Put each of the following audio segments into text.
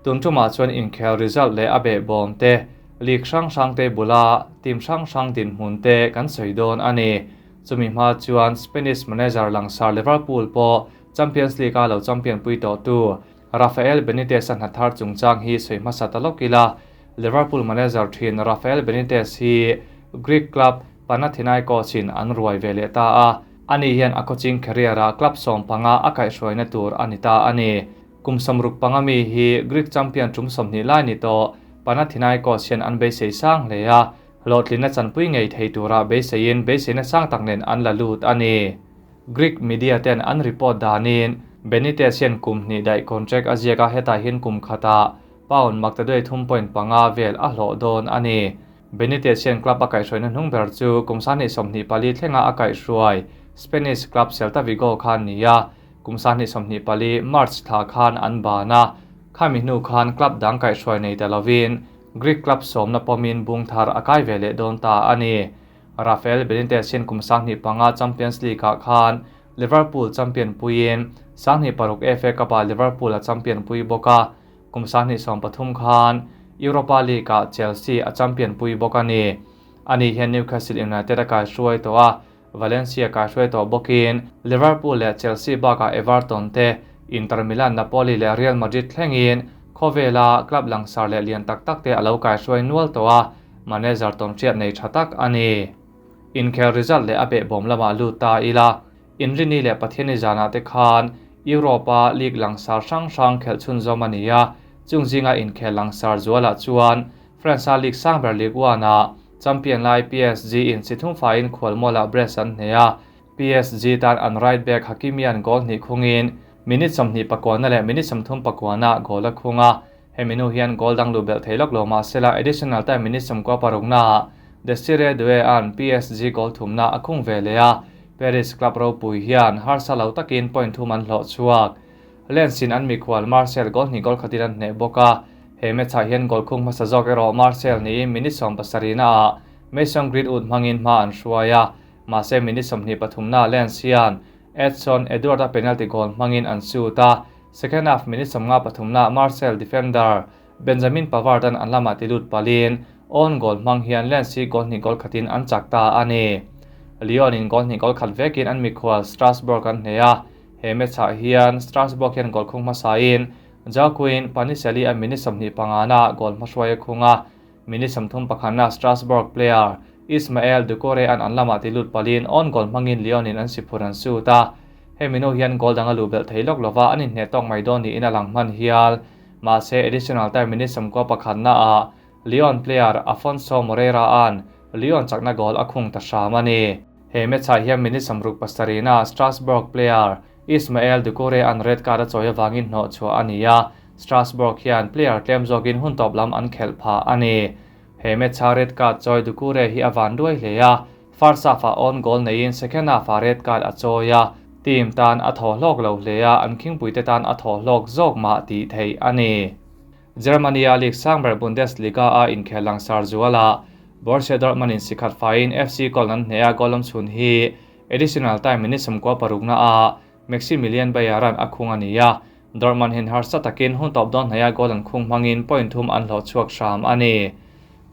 Tun tumah chuan inkhel result leh a behbawm te, league hrang hrang te bula team hrang hrang dinhmun te kan sawi dawn a ni. Chumi hma chuan Spanish manager langsar Liverpool pawh Champions League a lo champion pui tawhtu Rafael Benitez-a hna thar chungchang hi sawi hmasa ta lawk ila, Liverpool manager thin Rafael Benitez hi Greek club Panathinaikos in an ruai ve leh ta a, ani hian a coaching career-ah club 15 a kaihhruaina tur a ni ta a ni. Kum 65 mi hi Greek champion tum 20 lai ni tawh Panathinaikos hian an beisei sang hle a, hlawhtlinna chanpui ngei thei tura beiseiin beiseina sang tak nen an la lut a ni. Greek media ten an report danin Benitez hian kum hnih daih contract a ziak a, hetah hian kum khatah pound maktaduai 3.5 vel a hlawh dawn a ni. Benitez hian club a kaihhruaina hnung ber chu kum 2024 thlenga a kaihhruai Spanish club Celta Vigo khan ni a, kum 2024 March thla khan an ban a, khami hnu khan club dang kaihhruai nei ta lovin Greek club sawmna pawmin bung thar a kai ve leh dawn ta a ni. Rafael Benitez hian kum 2005 Champions League-ah khan Liverpool champion puiin 2006 FA Cup-ah Liverpool a champion pui bawk a, kum 2013 khan Europa League-ah Chelsea a champion pui bawk a ni. Ani hian Newcastle United a kaihruai tawh a, Valencia kaihruai tawh bawkin Liverpool leh Chelsea bakah Everton te, Inter Milan, Napoli leh Real Madrid thlengin khawvela club langsar leh lian tak tak te a lo kaihruai nual tawh a, manager tawnhriat nei tha tak a ni. Inkhel result leh a behbawm lamah lut ta ila, Inrini leh Pathianni zanah te khan Europe-a league langsar hrang hrang khelh chhunzawm a ni a, chung zinga inkhel langsar zualah chuan France-a league sang ber Ligue 1-ah champion lai PSG in si thum faiin khualmualah Brest an hneh a, PSG tan an right back Hakimi-a'n goal hnih khungin minute 29 leh minute 34 goal a khung a, hemi hnu hian goal dang luh belh thei lawk lo mah sela additional time minute 96-ah Desiree Doué-a'n PSG goal thumna a khung ve leh a, Paris club ropui hian harsa lo takin point thum an hlawh chhuak. Lens in an mikhual Marseille goal hnih goal khatin an hneh bawk a, he match-ah hian goal khung hmasa zawk erawh Marseille niin minute 70-ah Mason Greenwood hmangin hma an hruai a, mahse minute 23-ah Lens hian Edson Edward-a penalty goal hmangin an shoot a, second half minute 53-ah Marseille defender Benjamin Pavard-a'n an lamah ti lut palin own goal hmang hian Lens hi goal hnih goal khatin an chak ta a ni. Lyon in goal hnih goal khat vekin an mikhual Strasbourg an hneh a, he match-ah hian Strasbourg hian goal khung hmasain Joaquin Panichelli a minute 25-ah goal hmahruai a khung a, minute 31-ah Strasbourg player Ismael Doucouré-a'n an lamah ti lut palin own goal hmangin Lyon in an si phur an shoot a, hemi hnu hian goal dang a luh belh thei lawk lova an inhneh tawk mai dawn niin a lang hman hial. Mahse additional time minute 91-ah Lyon player Afonso Moreira-a'n Lyon chakna goal a khung ta hram a ni. He match-ah hian minute 67-ah Strasbourg player Ismael Doucouré-a'n red card a chawi avangin hnawh chhuah a ni a, Strasbourg hian player tlem zawkin hun tawp lam an khelh phah a ni. He match-a red card chawi Doucouré hi a van duai hle a, first half-ah own goal neiin second half-ah red card a chawi a, team tan a thaw hlawk lo hle a, an khingpuite tan a thaw hlawk zawk mah tih theih a ni. Germany-a league sang ber Bundesliga-a inkhel langsar zualah Borussia Dortmund in sikhat faiin FC Köln an hneh a, goal awm chhun hi additional time minute 96-ah Maximilian Bayer-a'n a khung a ni a, Dortmund hian harsa takin hun tawp dawn hnaia goal an khung hmangin point thum an hlawh chhuak hram a ni.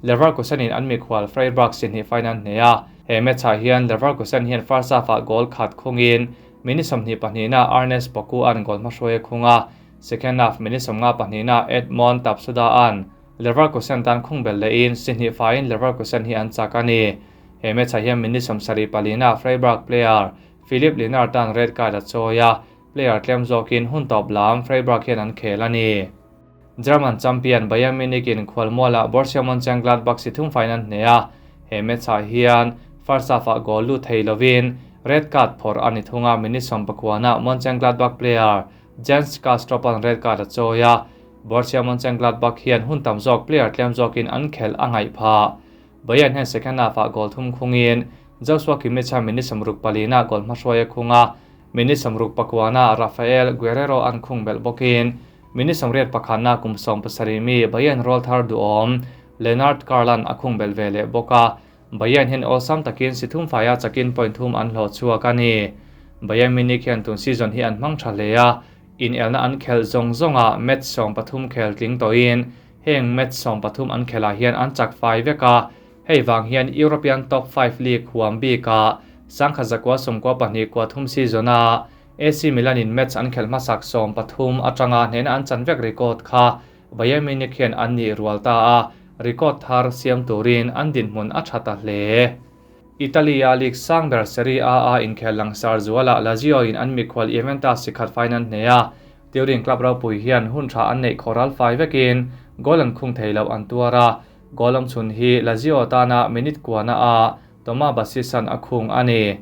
Leverkusen in an mikhual Freiburg si hnih faiin an hneh a, he match-ah hian Leverkusen hian first half-ah goal khat khungin minute 22-ah Ernest Poku-a'n goal hmahruai a khung a, second half minute 52-ah Edmond Tapsoba-a'n Leverkusen tan khung bel lehin si hnih faiin Leverkusen hi an chak a ni. He match-ah hian minute 74-ah Freiburg player Philipp Lienhart-a'n red card a chawi a, player tlem zawkin hun tawp lam Freiburg hian an khel a ni. German champion Bayern Munich in khualmualah Borussia Mönchengladbach si thum faiin an hneh a, he match-ah hian first half-ah goal lut thei lovin red card phawrh a ni thung a, minute 19-ah Mönchengladbach player Jens Castrop-a'n red card a chawi a, Borussia Mönchengladbach hian hun tam zawk player tlem zawkin an khelh a ngaih phah. Bayern hian second half-ah goal thum khungin Joshua Kimmich-a minute 64-ah goal hmahruai a khung a, minute 69-ah Rafael Guerrero an khung belh bawkin minute 81-ah kum 17 mi Bayern rawl thar duhawm Lennart Karl-a'n a khung belh ve leh bawk a, Bayern hian awlsam takin si thum faia chakin point thum an hlawh chhuak a ni. Bayern Munich hian tun season hi an hmang tha hle a, Inelna an khelh zawng zawngah match 13 khel tling tawhin heng match 13 an khelah hian an chak fai vek a, hei vang hian European top 5 league huam bikah 1992 season a AC Milan in match an khelh hmasak 13 atanga hnehna an chan vek record kha Bayern Munich hian an nih rual ta a, record thar siam turin an dinhmun a tha ta hle. Italy-a league sang ber Serie A a inkhel langsar zualah Lazio in an mikhual Juventus sikhat fain an hneh a, Turin club ropui hian hun tha an neih khawral fai vekin goal an khung thei loh an tuar a, goal awm chhun hi Lazio tana minute kuana a Toma Basisan a khung a ni.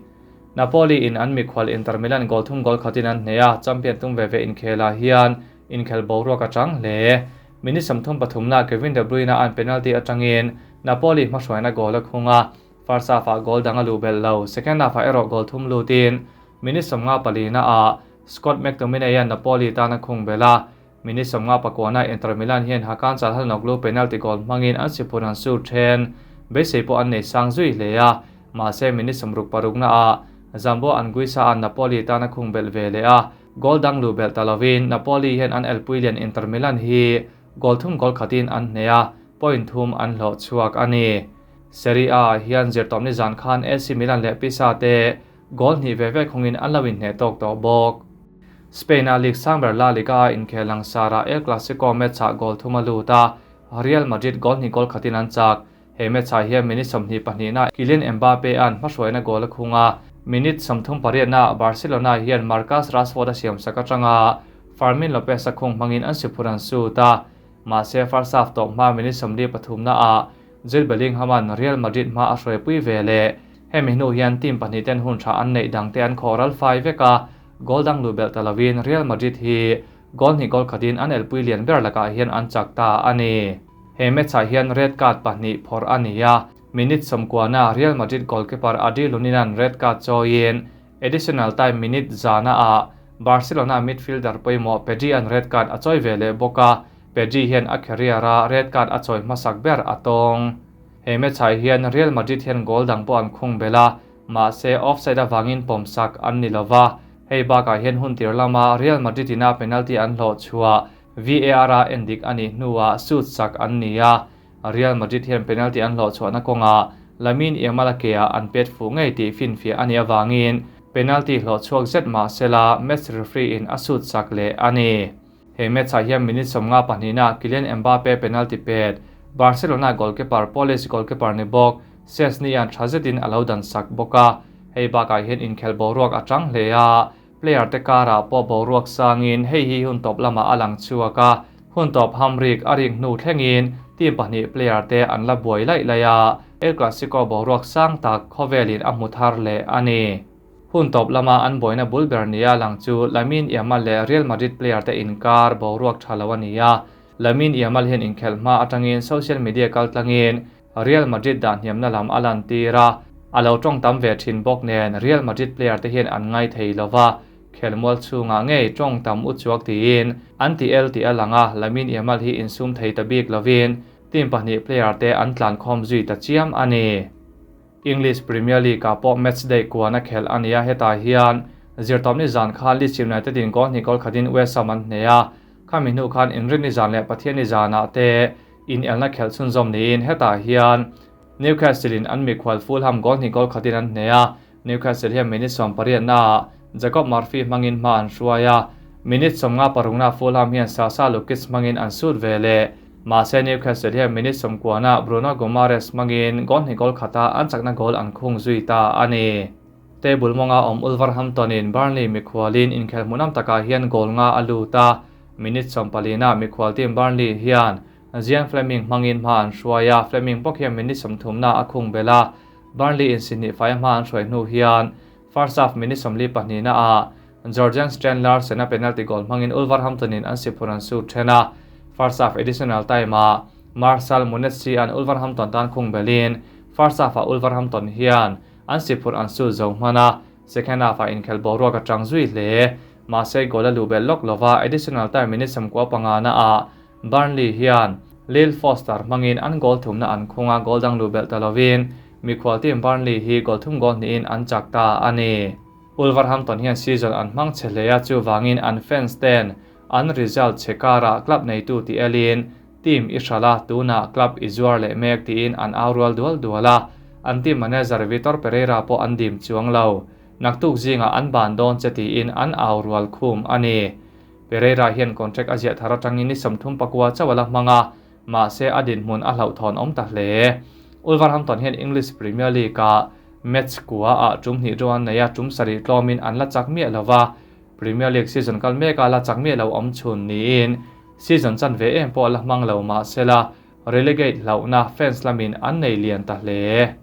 Napoli in an mikhual Inter Milan goal thum goal khatin an hneh a, champion tum ve ve inkhelah hian inkhel boruak a chang hle. Minute 33na Kevin De Bruyne an penalty atangin Napoli hmahruaina goal a khung a, first half-ah goal dang a luh belh lo, second half-ah erawh goal thum lutin minute 54na ah Scott McTominay an Napoli tan a khung belh a, minute 59na Inter Milan hian Hakan Calhanoglu penalty goal hmangin an sipur an sur then beisei pawh an nei sang zui hle a, mahse minute 66na ah Zambo Anguissa an Napoli tan a khung belh ve leh a, goal dang luh belh ta lovin Napoli hian an elpui lian Inter Milan hi goal thum goal khatin an hneh a, point thum an hlawh chhuak a ni. Serie A hian zirtawpni zan khan AC Milan leh Pisa te goal hnih ve ve khungin an lo inhneh tawk tawh bawk. Spain-a league sang ber La Liga a inkhel langsarah El Clasico match-ah goal thum a lut a, Real Madrid goal hnih goal khatin an chak. He match-ah hian minute 22na Kylian Mbappe-a'n hmahruaina goal a khung a, minute 38na Barcelona hian Marcus Rashford a siam sak atanga Fermin Lopez a khung hmangin an siphur an sut a, mahse first half tawp hma minute 43na ah Jude Bellingham-a'n Real Madrid hma a hruaipui ve leh. Hemi hnu hian team pahnih ten hun tha an neih dang te an khawh ral fai vek a, goal dang luh belh ta lovin Real Madrid hi goal hnih goal khatin an elpui lian ber lakah hian an chak ta a ni. He match-ah hian red card pahnih phawrh a ni a, minute 90na Real Madrid goalkeeper Adi Lunin-a'n red card chawiin additional time minute 100 ah Barcelona midfielder pawimawh Pedri-a'n red card a chawi ve leh bawk a, Pedri hian a career-a red card a chawi hmasak ber a tawng. He match-ah hian Real Madrid hian goal dang pawh an khung belh a, mahse offside avangin pawmsak an ni lova, hei bakah hian hun tir lama Real Madrid ina penalty an hlawh chhuah VAR a endik a nih hnuah shoot sak an ni a, Real Madrid hian penalty an hlawh chhuahna kawngah Lamine Yamal a keah an pet fuh ngei tih finfiah a nih avangin penalty hlawh chhuak zet mahsela match referee in a shoot sak leh a ni. He match-ah hian minute 52na Kylian Mbappe penalty pet Barcelona goalkeeper Polish goalkeeper ni bawk Szczesny-a'n tha zetin a lo dan sak bawk a, hei bakah hian inkhel boruak a tang hle a, player te karah pawh boruak sangin hei hi hun tawp lamah a lang chhuak a, hun tawp hamrik a rik hnu thlengin team pahnih player te an la buai laih laih a, El Clasico boruak sang tak khawvelin a hmu thar leh a ni. Hun tawp lama an buaina bul ber nia lang chu Lamine Yamal leh Real Madrid player te inkar boruak tha lo a ni a, Lamine Yamal hian inkhelh hma atangin social media kaltlangin Real Madrid dah hniamna lam a lan tir a, a lo tawng tam ve thin bawk nen Real Madrid player te hian an ngai thei lova, khelmual chhungah ngei tawng tam u chuak tiin an ti el tih a lang a, Lamine Yamal hi insum thei ta bik lovin team pahnih player te an tlan khawm zui ta chiam a ni. English Premier League ah pawh match day kuan a khelh a ni a, hetah hian zirtawpni zan khan Leeds United in goal hnih goal khatin West Ham an hneh a, khami hnu khan Inrinni zan leh Pathianni zanah te inelna khelh chhunzawm niin hetah hian Newcastle in an mikhual Fulham goal hnih goal khatin an hneh a, Newcastle hian minute 18na ah Jacob Murphy hmangin hma an hruai a, minute 56na Fulham hian Sasa Lukic hmangin an sut ve leh. Mahse Newcastle hian minute 90na Bruno Guimaraes hmangin goal hnih goal khata an chakna goal an khung zui ta a ni. Table mawnga awm Wolverhampton in Burnley mikhualin inkhel hmuhnawm takah hian goal nga a lut a, minute 14na mikhual team Burnley hian Zian Fleming hmangin hma an hruai a, Fleming bawk hian minute 30na a khung belh a, Burnley in si hnih fai a hma an hruai hnu hian first half minute 42na ah Jorgen Strand Larsen a penalty goal hmangin Wolverhampton in an siphur an sut then a, first half additional time ah Marcel Munetsi an Wolverhampton tan khung belin first half ah Wolverhampton hian an siphur an sut zo hman a, second half ah inkhel boruak a tang zui hle, mahse goal a luh belh lawk lova additional time minute 95na ah Burnley hian Lyle Foster hmangin an goal thumna an khunga goal dang luh belh ta lovin mikhual team Burnley hi goal thum goal hnihin an chak ta a ni. Wolverhampton hian season an hmang chhe hle a, chuvangin an fans ten an result chhe karah club neitu ti elin team i hralh a, tunah club i zuar leh mek tiin an au rual dual dual a, an team manager Vitor Pereira pawh an dim chuang lo. Naktuk zingah an ban dawn che tiin an au rual khum a ni. Pereira hian contract a ziah thar atangin ni 34 chauh a la hmang a, mahse a dinhmun a hlauhthawn awm ta hle. Wolverhampton hian English Premier League-ah match kua ah tum hnih ro an nei a, tum sarih tlawmin an la chak miah lo va, Premier League season kal meka la chak miah lo awm chhun niin season chanve em pawh la hmang lo mahsela relegate hlauhna fans lamin an nei lian ta hle.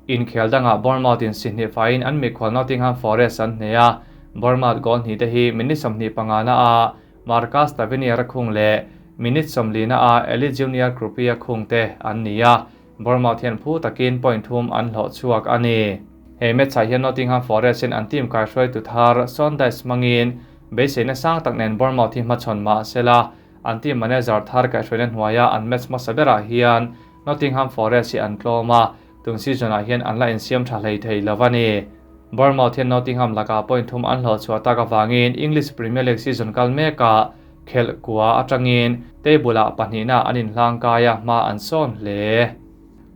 Inkhel dangah Bournemouth in si hnih faiin an mikhual Nottingham Forest an hneh a, Bournemouth goal hnih te hi minute 25 na a Marcus Tavernier a khung leh minute 40 na a Eli Junior Kroupi a khung te an ni a, Bournemouth hian phu takin point thum an hlawh chhuak a ni. He match ah hian Nottingham Forest in an team kaihruaitu thar Sean Dyche hmangin beiseina sang tak nen Bournemouth hi hmachhawn mahsela an team manager thar kaihhruaina hnuaia an match hmasa berah hian Nottingham Forest hi an tlawm a, tun season ah hian an la insiam tha hlei thei lo a ni. Bournemouth hian Nottingham lakah point thum an hlawh chhuah tak avangin English Premier League season kal mekah khelh kua atangin table ah pahnihna an inhlang kai a, hma an sawn hle.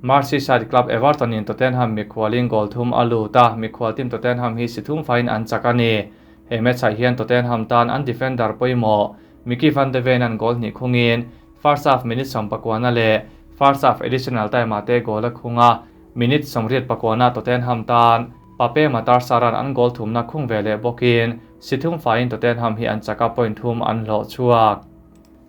Merseyside club Everton in Tottenham mikhualin goal thum a lut a, mikhual team Tottenham hi si thum faiin an chak a ni. He match ah hian Tottenham tan an defender pawimawh Micky van de Ven an goal hnih khungin first half minute 19 leh first half additional time ah te goal a khung a, minute 84 ah Tottenham tan Pape Matar Sarr-a'n an goal thumna khung ve leh bawkin si thum faiin Tottenham hi an chak a, point thum an hlawh chhuak.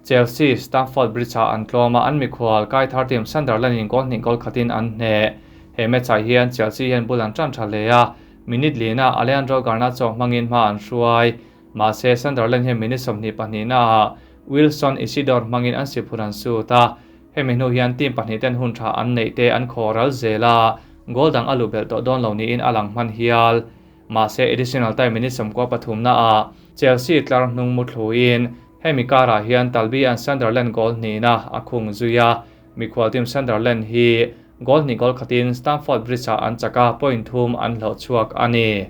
Chelsea, Stamford Bridge ah an tlawm a, an mikhual kai thar team Sunderland in goal hnih goal khatin an hneh. He match ah hian Chelsea hian bul an tan tha hle a, minute lina Alejandro Garnacho hmangin hma an hruai. Mahse, Sunderland hian minute 22 naah Wilson Isidore hmangin an siphur an sut a, hemi hnu hian team pahnih ten hun tha an neih te an khaw ral zel a, goal dang a luh belh tawh dawn lo niin a lang hman hial. Mahse, additional time minute 93 naah Chelsea tlar hnung mu thluin hemi karah hian Talbi an Sunderland goal hnihna a khung zui a, mikhual team Sunderland hi goal hnih goal khatin Stamford Bridge ah an chak a, point thum an hlawh chhuak a ni.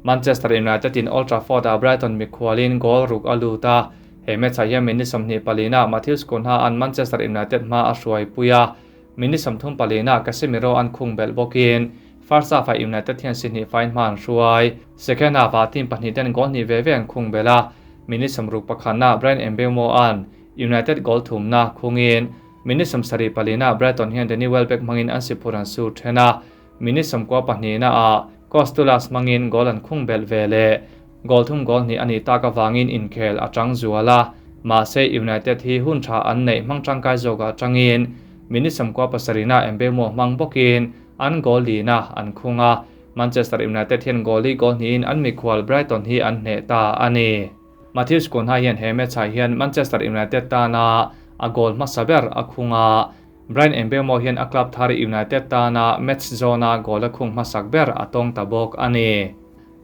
Manchester United in Old Trafford ah Brighton mikhualin goal ruk a lut a, he match ah hian minute 24 ah Matheus Cunha an Manchester United hma a hruaipui a, minute 34 ah Casemiro an khung belh bawkin first half ah United hian si hnih faiin hma an hruai. Second half ah team pahnih ten goal hnih ve ve an khung belh a, minute 61 ah Bryan Mbeumo an United goal thumna khungin minute 74 ah Brighton hian Danny Welbeck hmangin an siphur an sur then a, minute 92 ah Kostoulas hmangin goal an khung belh ve leh. Goal thum goal hnih a nih tak avangin inkhel a tang zual a, mahse United hi hun tha an neih hmang tangkai zawkah tangin minute 97 ah Mbeumo hmang bawkin an goal lina an khung a, Manchester United hian goal li goal hnihin an mikhual Brighton hi an hneh ta a ni. Matheus Cunha hian he match ah hian Manchester United tana a goal hmasa ber a khung a, Bryan Mbeumo hian a club thar United tana match zawna goal a khung hmasak ber a tawng ta bawk a ni.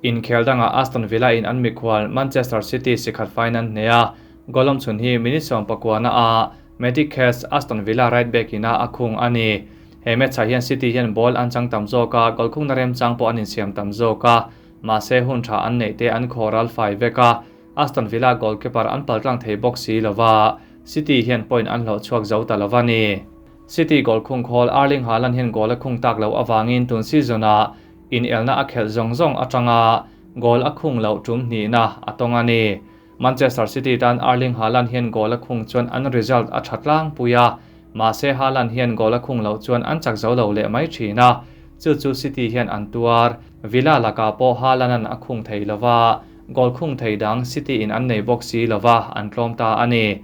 Inkhel dangah Aston Villa in an mikhual Manchester City sikhat faiin an hneh a, goal awm chhun hi minute 19 ah Matty Cash Aston Villa right back ina a khung a ni. He match ah hian City hian ball an chang tam zawk a, goal khungna remchang pawh an insiam tam zawk a, mahse hun tha an neih te an khaw ral fai vek a, Aston Villa goalkeeper an paltlang thei bawk si lova, City hian point an hlawh chhuak zo ta lova ni. City goal khung khawl Erling Haaland hian goal a khung tak loh avangin tun season ah inelna a khelh zawng zawng atanga goal a khung loh tum hnihna a tawng a ni. Manchester City tan Erling Haaland hian goal a khung chuan an result a tha tlangpui a, mahse Haaland hian goal a khung loh chuan an chak zo lo leh mai thin a, chu chu City hian an tuar. Villa lakah pawh Haaland an a khung thei lova, goal khung thei dang City in an nei bawk si lova, an tlawm ta a ni.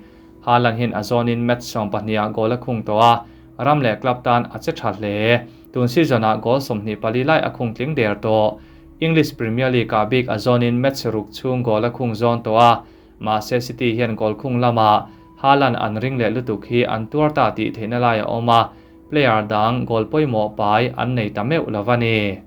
Haaland hian a zawnin match 12 ah goal a khung tawh a, ram leh club tan a che tha hle. Tun season ah goal 24 lai a khung tling der tawh. English Premier League ah bik a zawnin match ruk chhung goal a khung zawn tawh a, mahse City hian goal khung lamah Haaland an ring leh lutuk hi an tuar ta tih theihna lai a awm a, player dang goal pawimawh pai an nei ta meuh lova ni.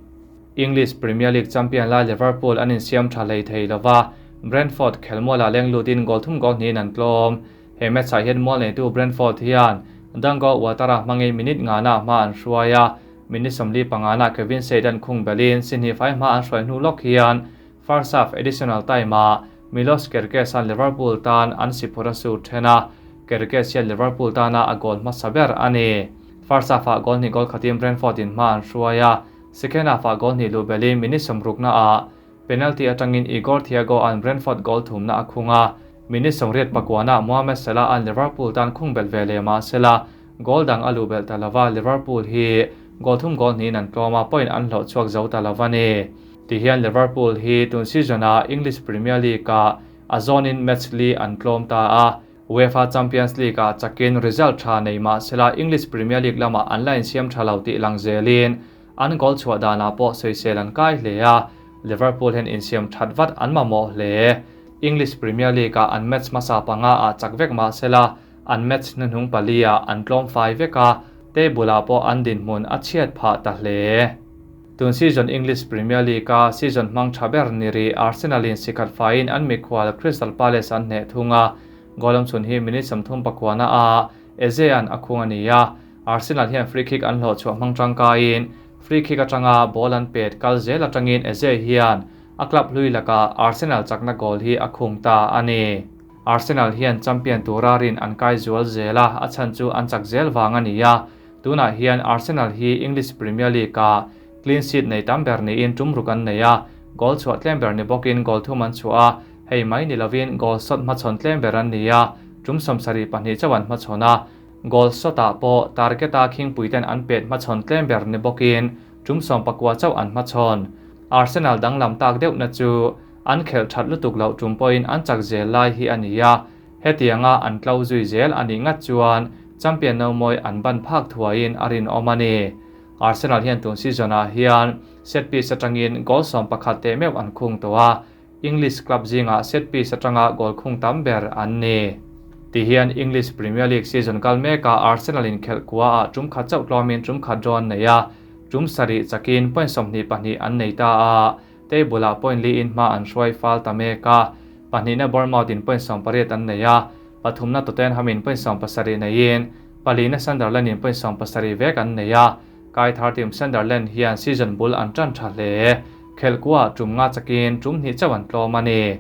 English Premier League champion lai Liverpool an insiam tha hlei thei lova, Brentford khelmualah leng lutin goal thum goal hnihin an tlawm. He match ah hian mual neitu Brentford hian Dango Ouattara hmangin minute ngana hma an hruai a, minute 45 na Kevin Seid an khung belin si hnih fai hma an hruai hnu lawk hian. First half additional time-ah Milos Kerkez-a'n Liverpool tan an si phur a sur then a, Kerkez hian Liverpool tana a goal hmasa ber a ni. First half-ah goal hnih goal khatin Brentford-in hma an hruai a, second half-ah goal hnih luh belhin minute sawmruknaah penalty atangin Igor Thiago-a'n Brentford goal thumna a khung a, minute 89-ah Mohamed Salah-a'n Liverpool tan khung belh ve leh mah sela goal dang a luh belh ta lova, Liverpool hi goal thum goal hnihin an tlawm a, point an hlawh chhuak zo ta lova ni. Ti hian Liverpool hi tun season-ah English Premier League-ah a zawnin match li an tlawm ta a, UEFA Champions League-ah chakin result tha nei mah sela English Premier League lamah an la insiam tha lo tih lang zelin an goal chhuah danah pawh sawisel an kai hle a, Liverpool hian insiam that vat an mamawh hle. English Premier League-ah an match hmasa panga ah chak vek mah sela an match hnuhnung pali ah an tlawm fai vek a, table-ah pawh an dinhmun a chhiat phah ta hle. Tun season English Premier League-a season hmang tha ber ni rih Arsenal-in sikhat faiin an mikhual Crystal Palace an hneh thung a, goal awmchhun hi minute 39 a Eze-a'n a khung a ni a, Arsenal hian free kick an hlawh chhuah hmang tangkaiin free kick atanga ball an pet kal zel atangin Eze hian a club hlui lakah Arsenal chakna goal hi a khung ta a ni. Arsenal hian champion tura rin an kai zual zel a, a chhan chu an chak zel vang a ni a, Tunah hian Arsenal hi English Premier League-ah clean sheet nei tam ber niin tum ruk an nei a, goal chhuah tlem ber ni bawkin goal thum an chhuah a, hei mai ni lovin goal shot hmachhawn tlem ber an ni a, tum 72 chauh an hmachhawn a, goal shot-ah pawh target-a khingpuiten an pet hmachhawn tlem ber ni bawkin tum 19 chauh an hmachhawn. Arsenal danglam tak deuhna chu an khelh that lutuk loh tum pawhin an chak zel lai hi a ni a, Hetianga an tlo zui zel a nih ngat chuan champion no mawi an ban phak thuaiin a rinawm a ni. Arsenal hian tun season-ah hian set piece atangin goal 11 teh meuh an khung tawh a, English club zingah set piece atanga goal khung tam ber an ni. Tihian English Premier League season kal mekah Arsenal in khelh kuaah tum khat chauh tlawmin tum khat draw an nei a, tum sarih chakin point 22 an nei ta a, table-ah point liin hma an hruai fal ta mek a. Pahnihna Bournemouth in point 18 an nei a, pathumna Tottenham in point 17 neiin, palina Sunderland in point 17 vek an nei a. Kai thar team Sunderland hian season bul an tan tha hle. Khelhkuaah tum nga chakin tum hnih chauh an tlawm a ni.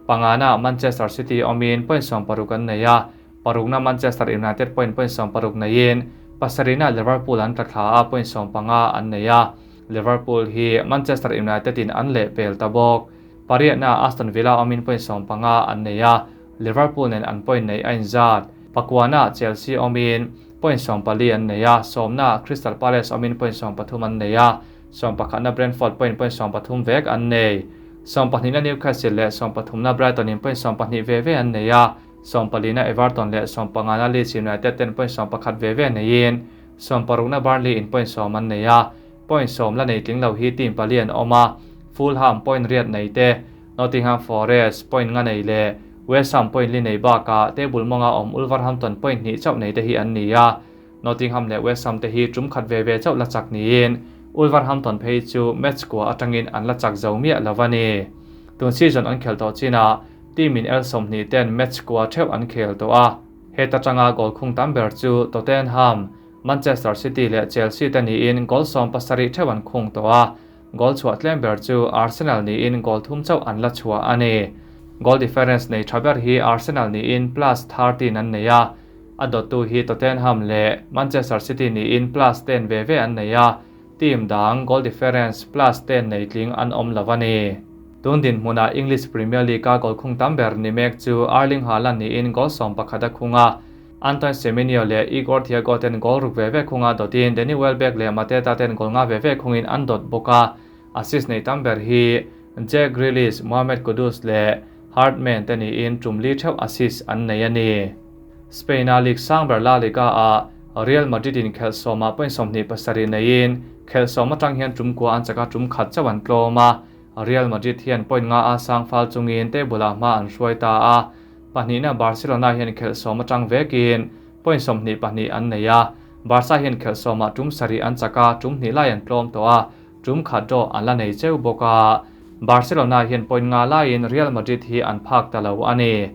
Pangana Manchester City awmin point 60 an nei a, parukna Manchester United point point 60 neiin, pasarihna Liverpool an tla thla a point 15 an nei a. Liverpool hi Manchester United in an lehpel ta bawk. Pariatna Aston Villa awmin point 15 an nei a, Liverpool nen an point nei a inzat. Pakuana Chelsea awmin point 14 an nei a, sawmna Crystal Palace awmin point 13 an nei a, 11na Brentford point point 13 vek an nei. 12na Newcastle leh 13na Brighton in point 12 ve ve an nei a, 14na Everton leh 15na Leeds United ten point 11 ve ve neiin, 16na Burnley in point 10 an nei a, point 10 la nei tling lo hi team pali an awm a, Fulham point riat nei te, Nottingham Forest point nga nei leh West Ham point li nei bakah table mawnga awm Wolverhampton point hnih chauh nei te hi an ni a, Nottingham leh West Ham te hi tum khat ve ve chauh la chak niin Wolverhampton phei chu match kua atangin an la chak zo miah lo a ni. Tun season an khel tawh chinah team in el 20 ten match kua theuh an khel tawh a, heta tanga goal khung tam ber chu Tottenham, Manchester City leh Chelsea te niin goal 17 theuh an khung tawh a, goal chhuah tlem ber chu Arsenal niin goal thum chauh an la chhuah a ni. Goal difference nei tha ber hi Arsenal niin plus 13 an nei a, a dawttu hi Tottenham leh Manchester City niin plus 10 ve ve an nei a, team dang goal difference plus 10 nei tling an awm lo a ni. Tun dinhmunah English Premier League-a goal khung tam ber ni mek chu Erling Haaland niin goal 11 a khung a, Antoine Semenyo leh Igor Thiago ten goal ruk ve ve khunga dawtin Danny Welbeck leh Mateta ten goal nga ve ve khungin an dawt bawk a, assist nei tam ber hi Jack Grealish, Mohamed Kudus leh Hartman te niin tum li theuh assist an nei a ni. Spain-a league sang ber La Liga-ah Real Madrid in khelh sawmah point 27 neiin khelh sawm atang hian tum kua an chaka tum khat chauh an tlawm a, Real Madrid hian point nga a sang fal chungin table-ah hma an hruai ta a, pahnihna Barcelona hian khelh sawm atang vekin point 22 an nei a, Barca hian khelh sawmah tum sarih an chaka tum hnih lai an tlawm tawh a, tum khat draw an la nei cheu bawk a, Barcelona hian point nga laiin Real Madrid hi an phak ta lo a ni.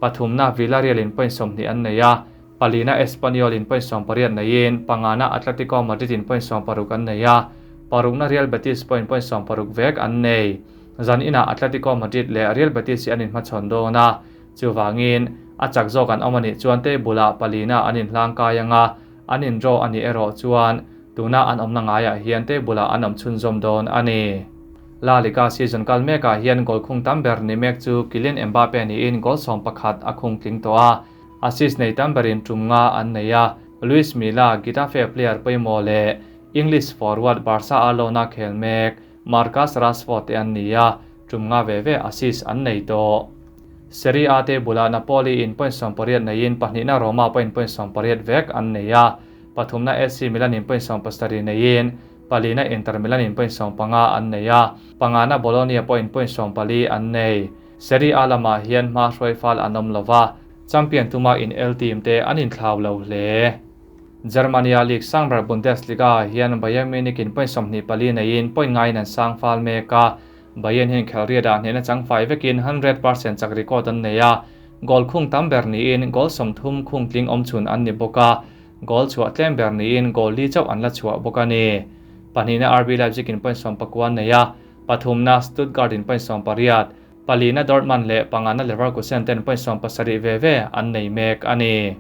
Pathumna Villarreal in point 20 an nei a, palina Espanyol in point 18 neiin pangana Atletico Madrid in point 16 an nei a, parukna Real Betis point point 16 vek an nei. Zan inah Atletico Madrid leh Real Betis hi an inhmachhawn dawn a, chuvangin a chak zawk an awm a nih chuan table ah palina an inhlang kai ang a, an in draw a nih erawh chuan tuna an awmna ngaiah hian table ah an awm chhunzawm dawn a ni. La Liga season kal mekah hian goal khung tam ber ni mek chu Kylian Mbappe niin goal 11 a khung tling tawh a, assist nei tam berin tum nga an nei a, Luis Milla, Getafe player pawimawh leh English forward Barca a loan-a khel mek Marcus Rashford te an ni a, tum nga ve ve assist an nei tawh. Serie A te bulah Napoli in point 18 neiin pahnihna Roma pawhin point 18 vek an nei a, pathumna AC Milan in point 17 neiin palina Inter Milan in point 15 an nei a, pangana Bologna pawhin point 14 an nei. Serie A lamah hian hma hruai fal an awm lova, champion tuma in el team te an inthlau lo hle. Germany-a league sang ber Bundesliga-ah hian Bayern Munich in point 24 neiin point ngaiin an sang fal mek a, Bayern hian khelhriatah hnehna chang fai vekin 100% chak record an nei a, goal khung tam ber niin goal 30 khung tling awm chhun an ni bawk a, goal chhuah tlem ber niin goal li chauh an la chhuah bawk a ni. Pahnihna RB Leipzig in point 19 nei a, pathumna Stuttgart in point 18, palina Dortmund leh pangana Leverkusen ten point 70 ve ve an nei mek a ni.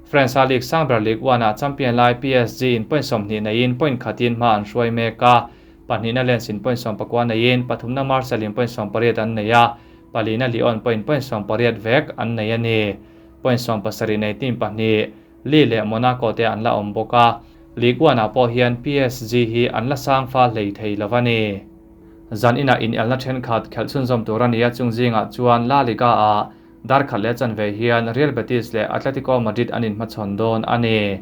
France-a league sang ber Ligue 1-ah champion lai PSG in point 20 neiin point khatin hma an hruai mek a, pahnihna Lens in point 19 neiin pathumna Marseille in point 18 an nei a, palina Lyon point point 18 vek an nei a ni. Point 70 nei team pahnih Lille leh Monaco te an la awm bawk a, Ligue 1-ah pawh hian PSG hi an la sang fa hlei thei lo a ni. Zan inah inelna thenkhat khelh chhunzawm tur a ni a, chung zingah chuan La Liga-ah dar khat leh chanve hian Real Betis leh Atletico Madrid an inhmachhawn dawn a ni.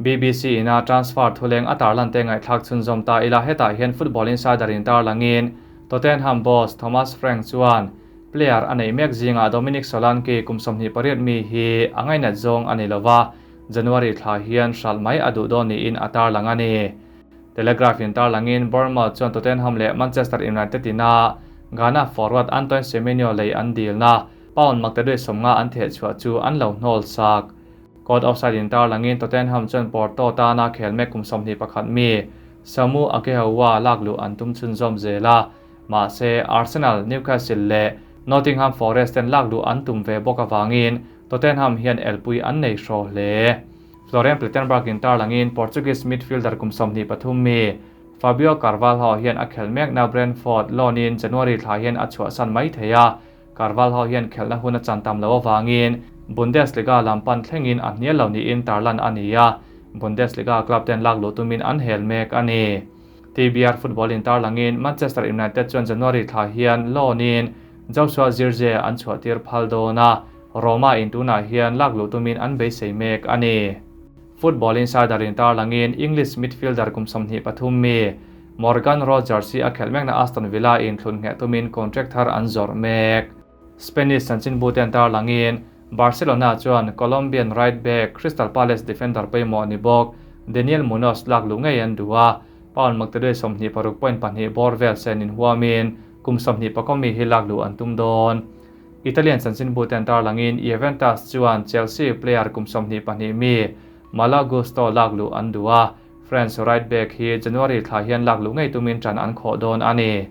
BBC ina transfer thuleng a tarlan te ngaihthlak chhunzawm ta ila, hetah hian Football Insider in tarlangin Tottenham boss Thomas Frank chuan player a neih mek zingah Dominic Solanke kum 28 mi hi a ngainat zawng a ni lova, January thla hian hralh mai a duh dawn niin a tarlang a ni. Telegraph in tarlangin Bournemouth chuan Tottenham leh Manchester United ina Ghana forward Antoine Semenyo lei an dilna pound maktaduai 50 an theh chhuah chu an lo hnawl sak. Caught offside in tarlangin Tottenham chuan Porto tana khel mek kum 21 mi Samu Aghehowa lak luh an tum chhunzawm zel a, mahse Arsenal, Newcastle leh Nottingham Forest ten lak luh an tum ve bawk awangin Tottenham hian elpui an nei hraw hle. Florian Plettenberg in tarlangin Portuguese midfielder kum 23 mi Fabio Carvalho hian a khel mekna Brentford loan in January thla hian a chhuahsan mai thei a, Carvalho hian khelhna hun a chan tam lo awangin Bundesliga lampan thlengin a hnial lo niin tarlan a ni a, Bundesliga club ten lak luh tumin an hel mek a ni. TBR Football in tarlangin Manchester United chuan January thla hian loan in Joshua Zirkzee an chhuahtir phal dawn a, Roma in tunah hian lak luh tumin an beisei mek a ni. Football Insider in tarlangin English midfielder kum 23 mi Morgan Rogers hi a khelh mekna Aston Villa in thlun ngheh tumin contract thar an zawrh mek. Spanish chanchinbu ten tarlangin Barcelona chuan Colombian right back Crystal Palace defender pawimawh ni bawk Daniel Munoz lak luh ngei an duh a, pound maktaduai 26.2 bawr vel sen in huamin kum 24 mi hi lak luh an tum dawn. Italian chanchinbu ten tarlangin Juventus chuan Chelsea player kum 22 mi Malo Gusto lak luh an duh a, French right back hi January thla hian lak luh ngei tumin tan an khawh dawn a ni.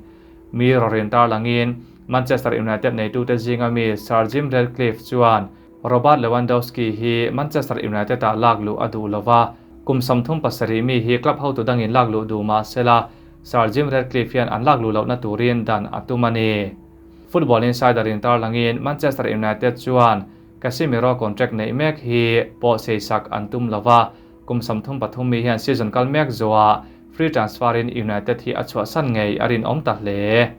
Mirror in tarlangin Manchester United neitute zinga mi Sir Jim Ratcliffe chuan Robert Lewandowski hi Manchester United ah lak luh a duh lova, kum 37 mi hi club hotu dangin lak luh duh mah sela Sir Jim Ratcliffe hian an lak luh lohna turin dan a tum a ni. Football Insider in tarlangin Manchester United chuan Casemiro contract neih mek hi pawh sei sak an tum lova, kum 33 mi hian season kal mek zuwa free transfer in United hi a chhuah san ngei a rin awm ta hle.